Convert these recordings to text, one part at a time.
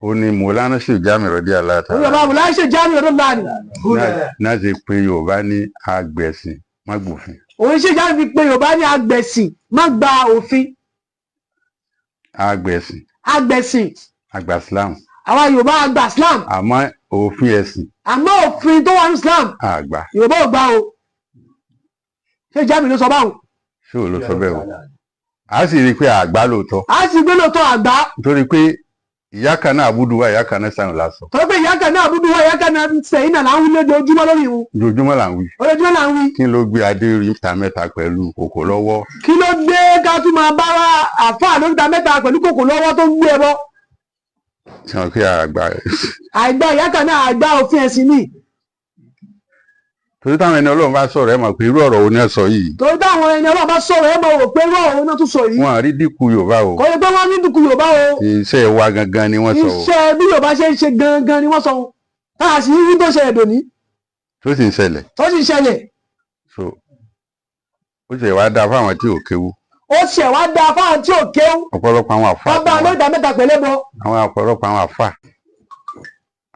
Ó ní Mọ̀lánà Sheikh Jamiu rọ̀dí aláta. Òun bàbá Mọ̀lánà Sheikh Jamiu rọ̀dí aláta. Náà ṣe pé Yorùbá ní agbẹ̀sìn má gbòfin. Òun Sheikh Jamiu fi pé Yorùbá ní agbẹ̀sìn má gba òfin. Agbẹ̀sìn. Agbẹ̀sìn. Àgbà Islam. Àwa Yorùbá àgbà Islam. Àmọ́ òfin ẹ̀sìn. Àmọ́ òfin tó wà ní Islam. Àgbà. Yorùbá ò gbà o. Sheikh Jamiu ló sọ báwọn. Ṣé ò ló sọ bẹ́ẹ̀ o? A sì rí i pé àgbà lóòótọ́. A sì gbé lóòótọ́ àgbà. Nítorí pé ìyá kan náà àbúdú wa, ìyá kan náà sàn lásọ. Torí pé ìyá kan náà àbúdú wa, ìyá kan náà sẹ́yìn náà là ń wí lójoojúmọ́ lórí ìhun. Ojoojúmọ́ là ń wí. Ojoojúmọ́ là ń wí. Kí ló gbé adé oríta mẹ́ta pẹ̀lú kòkò lọ́wọ́? Kí ló gbé ká tún máa bá àfáà lóríta mẹ́ta pẹ̀lú kòkò lọ́wọ́ tó ń gbé ẹbọ? Sọ pé àgbà. Àìgbà ìyá kan náà, àgbà òfin ẹ̀sìn ni. Torí táwọn ẹni Ọlọ́run bá sọ̀rọ̀, ẹ mọ̀ pé irú ọ̀rọ̀ wo ni ẹ sọ yìí. Torí táwọn ẹni Ọlọ́run bá sọ̀rọ̀, ẹ mọ̀ rò pé irú ọ̀rọ̀ náà tún sọ yìí. Wọn àrí dínkù Yorùbá o. Kò yẹ pé wọ́n ní dínkù Yorùbá o. Iṣẹ́ wa gangan ni wọ́n sọ o. Iṣẹ́ bí Yorùbá ṣe ń ṣe gangan ni wọ́n sọ o. Tá a sì ń rí tó ṣẹlẹ̀ dòní. Tó sì ń ṣẹlẹ̀. Tó sì ń ṣẹlẹ̀. So ó ṣe wá dáa fáwọn tí ò kéwú. Ó ṣe wá dáa fáwọn tí ò kéwú. Ọ̀pọ̀lọpọ̀ àwọn àfà. Wọ́n bá lóòótọ́ mẹ́ta pẹ̀lẹ́ bọ. Àwọn ọ̀pọ̀lọpọ̀ àwọn àfà,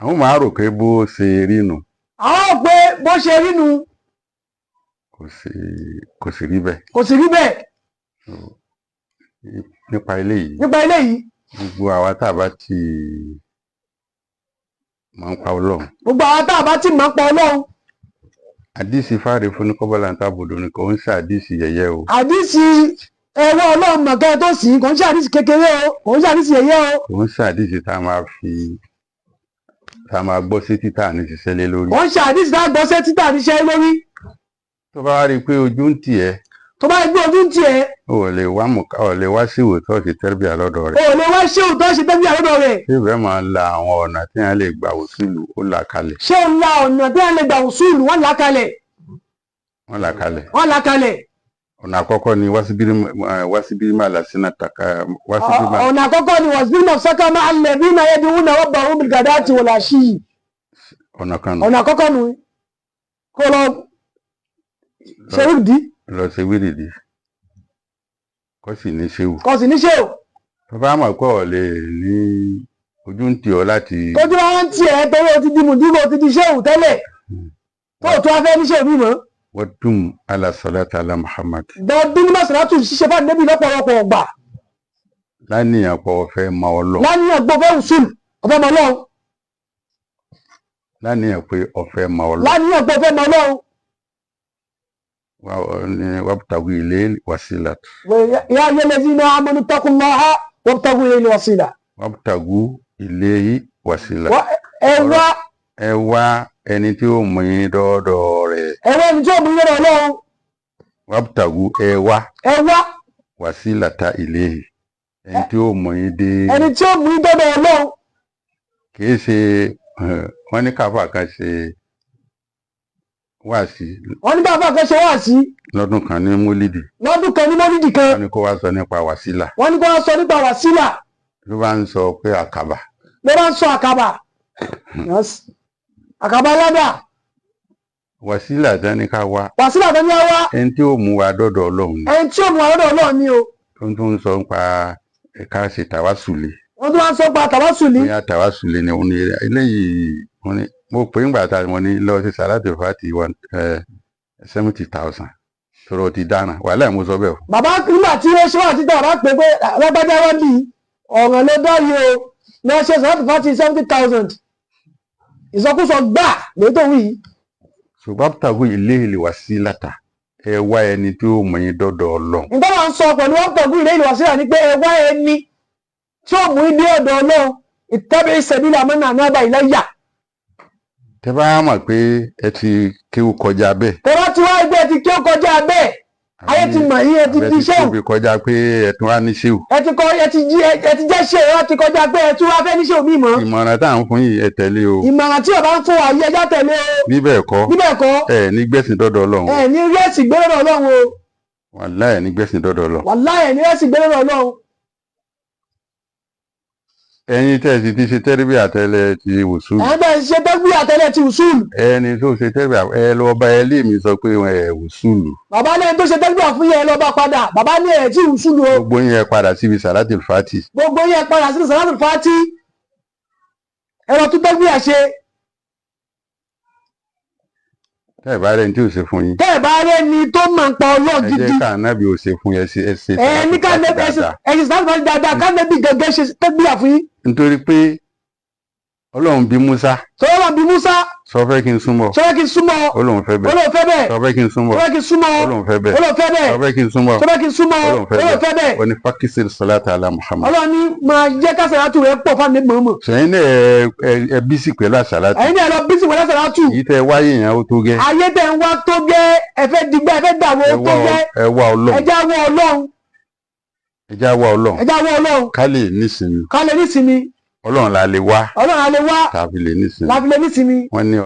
àwọn máa rò pé bó ṣe rí nù. Àwọn ò pé bó ṣe rí nu. Kò sì rí bẹ́ẹ̀. Kò sì rí bẹ́ẹ̀. Nípa eléyìí. Nípa eléyìí. Gbogbo àwa tá a bá ti máa ń pa Ọlọ́run. Gbogbo àwa tá a bá ti máa ń pa Ọlọ́run. Àdìsí fáre fún ní kọ́bọ́lá ń tábòdò ni, kò ń ṣàdìsí yẹ̀yẹ́ o. Àdìsí ẹwọ́ Ọlọ́run mọ̀kẹ́ tó sì kò ń ṣàdìsí kékeré o, kò ń ṣàdìsí yẹ̀yẹ́ o. Kò ń ṣàdìsí tá a máa fi tá a máa gbọ́ sí títà ní ṣiṣẹ́ lé lórí. Kò ń ṣàdìsí tá a gbọ́ sí títà ní ṣiṣẹ́ lórí. Tó bá wá rí i pé ojú ń tì ẹ́. Tó bá rí i pé ojú ń tì ẹ́. O ò lè wá mùká, o ò lè wá sí ìwòtọ́ ṣe tẹ́rбíà lọ́dọ̀ rẹ̀. O ò lè wá sí ìwòtọ́ ṣe tẹ́rбíà lọ́dọ̀ rẹ̀. Ṣé ìfẹ́ máa ń la àwọn ọ̀nà tí wọ́n lè gbà wòsùlù ó là kalẹ̀. Ṣé o la ọ̀nà tí wọ́n lè gbà wòsùlù, wọ́n là kalẹ̀. Wọ́n là kalẹ̀. Wọ́n là kalẹ̀. Ọ̀nà àkọ́kọ́ ni wásíbírí máa làsínà tàkà wásíbírí máa. Ọ̀nà àkọ́kọ́ ni wàsíbírí náà sọ́kà máa lẹ̀ bí náà yẹ́dí wúnà wọ́n bá wọn bí gàdá àti wọ̀là sí i. Ọ̀nà kan nù. Ọ̀nà àkọ́kọ́ nù, kó lọ ṣe wíìdì. Lọ ṣe wíìdì, kó sì ní ṣéwù. Kó sì ní ṣéwù. Tó bá mọ̀ pé ọ̀ lè ní ojú ń tì ọ́ láti. Tójú wa ń tì ẹ́ torí o ti di mùdírò, o ti di ṣéwù tẹ́lẹ̀, tó o tún wá fẹ́ ní ṣéwù mímọ́. Wọ́n ala salata ala Muhammad. Dọ́dún ní masalatu ṣiṣẹ́ fún àdébí lọ́pọ̀lọpọ̀ ọgbà. Láníyàn pọ̀ ọ̀fẹ́ mọ Ọlọ́run. Láníyàn pọ̀ ọ̀fẹ́ usul, ọ̀fẹ́ mọ Ọlọ́run. Láníyàn pé ọ̀fẹ́ mọ Ọlọ́run. Láníyàn pé ọ̀fẹ́ mọ Ọlọ́run. Wabtagu ilayhi wasila. Ya ayyuhallazina amanu ittaqullaha wabtagu ilayhi wasila. Wabtagu ilayhi wasila. Ẹ wá. Ẹ wá ẹni tí ó mú yín dọ́dọ̀ rẹ̀. Ẹ wá ẹni tí ó mú yín dọ́dọ̀ Ọlọ́run. Wabtagu, ẹ wá. Ẹ wá. Wasilata ilayhi, ẹni tí ó mú yín dé. Ẹni tí ó mú yín dọ́dọ̀ Ọlọ́run. Kìí ṣe wọ́n ní káfà kan ṣe wáàsí. Wọ́n ní káfà kan ṣe wáàsí. Lọ́dún kan ní mólídì. Lọ́dún kan ní mólídì kan. Wọ́n ní kó wá sọ nípa wàsílà. Wọ́n ní kó wá sọ nípa wàsílà. Ló bá ń sọ pé àkàbà. Ló bá ń sọ àkàbà. Àkàbà ládà. Wàsílà tán ní ká wá. Wàsílà tán ní ká wá. Ẹni tí ó mú wa dọ́dọ̀ Ọlọ́run ni. Ẹni tí ó mú wa dọ́dọ̀ Ọlọ́run ni o. Tó ń tún sọ nípa ká ṣe tàwásùlì. Wọ́n tún wá ń sọ nípa tàwásùlì. Bóyá tàwásùlì ni òun ni eléyìí. Wọ́n ní mo pè ń gbà tá mo ní lọ sí sàlátì fàtì 170,000 tọrọ ti dáná wàhálà, mo sọ bẹ́ẹ̀ o. Bàbá nígbà tí ó ṣe wà títà, bàbá pè pé lágbájá wá bí ọ̀ràn ló dá yìí o, lọ ṣe sàlátì fàtì 70,000, ìsọkúsọ gbà lèyí tó wí yìí. Ṣùgbọ́n tàbí ilé ìlú wàsílàtà, ẹ wá ẹni tí ó mú yín dọ́dọ̀ Ọlọ́run. Nígbà wọn sọ pẹ̀lú wọn pẹ̀lú ilé ìlú wàsílà ni pé ẹ wá ẹni tí ó mú yín dé ọ̀dọ̀ Ọlọ́run, ittabi sabila man anaba ilayya. Tẹ bá mọ̀ pé ẹ ti kéwú kọjá bẹ́ẹ̀. Tẹ bá ti wá ẹgbẹ́ ti kéwú kọjá bẹ́ẹ̀, ayé ti mọ̀ yín, ẹ ti di ṣéwù. Àbí ẹ ti tóbi kọjá pé ẹ tún wá ní ṣéwù. Ẹ ti kọ ẹ ti jí ẹ ti jẹ́ ṣéwù, ẹ ti kọjá pé ẹ tún wá fẹ́ ní ṣéwù mímọ́. Ìmọ̀ràn tá à ń fún yìí, ẹ tẹ̀lé o. Ìmọ̀ràn tí ọba ń fún wa yìí, ẹjá tẹ̀lé o. Níbẹ̀ kọ́. Níbẹ̀ kọ́. Ẹ ní gbẹ̀sìn dọ́dọ̀ Ọlọ́run. Ẹ ní rẹ́sì gbé lọ́dọ̀ Ọlọ́run o. Wàláhì, ẹ ní gbẹ̀sìn dọ́dọ̀ Ọlọ́run. Wàláhì, ẹ ní rẹ́sì gbé lọ́dọ̀ Ọlọ́run. Ẹ̀yin tẹ́ ẹ sì ti ṣe tẹ́rìbì àtẹlẹ ti wùsùlù. Ẹ̀yin tẹ́ ẹ ṣe tẹ́rìbì àtẹlẹ ti wùsùlù. Ẹni tó ṣe tẹ́rìbì ẹ lọ bá ẹ lé mi sọ pé ẹ wùsùlù. Bàbá lẹ́yìn tó ṣe tẹ́rìbì fún yẹn, lọ bá padà, bàbá ní ẹ̀ tí wùsùlù o. Gbogbo yẹn padà síbi sàlátì fàtì. Gbogbo yẹn padà síbi sàlátì fàtì. Ẹ lọ tún tẹ́gbìyà ṣe. Tẹ́ ẹ̀ bá rẹ̀ ní tí ò ṣe fún yín, Tẹ́ ẹ̀ bá rẹ́ ni tó máa ń pa Ọlọ́run ẹ gidi, jẹ́ ká ànábì ò ṣe fún yín, ẹ ṣe ẹ ní ká sàlátù ẹ ṣe dáadáa. ẹ ṣe sàlátù dáadáa, ká nẹ́bí gẹ́gẹ́ ṣe tẹ́gbìyà fún yín. Nítorí pé Ọlọ́run bí Musa, Sọlá bí Musa, sọ fẹ́ kí n súnmọ́, sọlá kí n súnmọ́, ó lóun fẹ́ bẹ́ẹ̀. Olóò fẹ́ bẹ́ẹ̀. Sọ fẹ́ kí n súnmọ́, Sọlá kí n súnmọ́, ó lóun fẹ́ bẹ́ẹ̀. Olóò fẹ́ bẹ́ẹ̀. Sọ fẹ́ kí n súnmọ́, Sọlá kí n súnmọ́, ó lóun fẹ́ olóò fẹ́ bẹ́ẹ̀. Ó ní fákísì sọláta ala Muhammad. Ọlọ́run ní máa jẹ́ ká sàlátù rẹ̀ pọ̀ fún àmì mọ̀ọ́mọ̀. Sẹ́yìn náà ẹ bísí pẹ̀lú àsàlátù. Ẹ̀yin náà lọ bísí wọlé sàlátù. Yìí tẹ wáyé yẹn, ó tó gẹ́. Ayé tẹ̀ ń wá tó gẹ́, ẹ fẹ́ digbá, ẹ fẹ́ dàwọ́, Ẹ tó wá gẹ́. Ẹ wá Ọlọ́run. Ẹ já wọ Ọlọ́run. Ẹ já wá Ọlọ́run. Ẹ já wọ Ọlọ́run. Ká lè nísinmi. Ká lè nísinmi. Ọlọ́run la lè wá Ọlọ́run á lè wá tàbí lè nísinmi. láfi lè nísinmi. Wọ́n ní.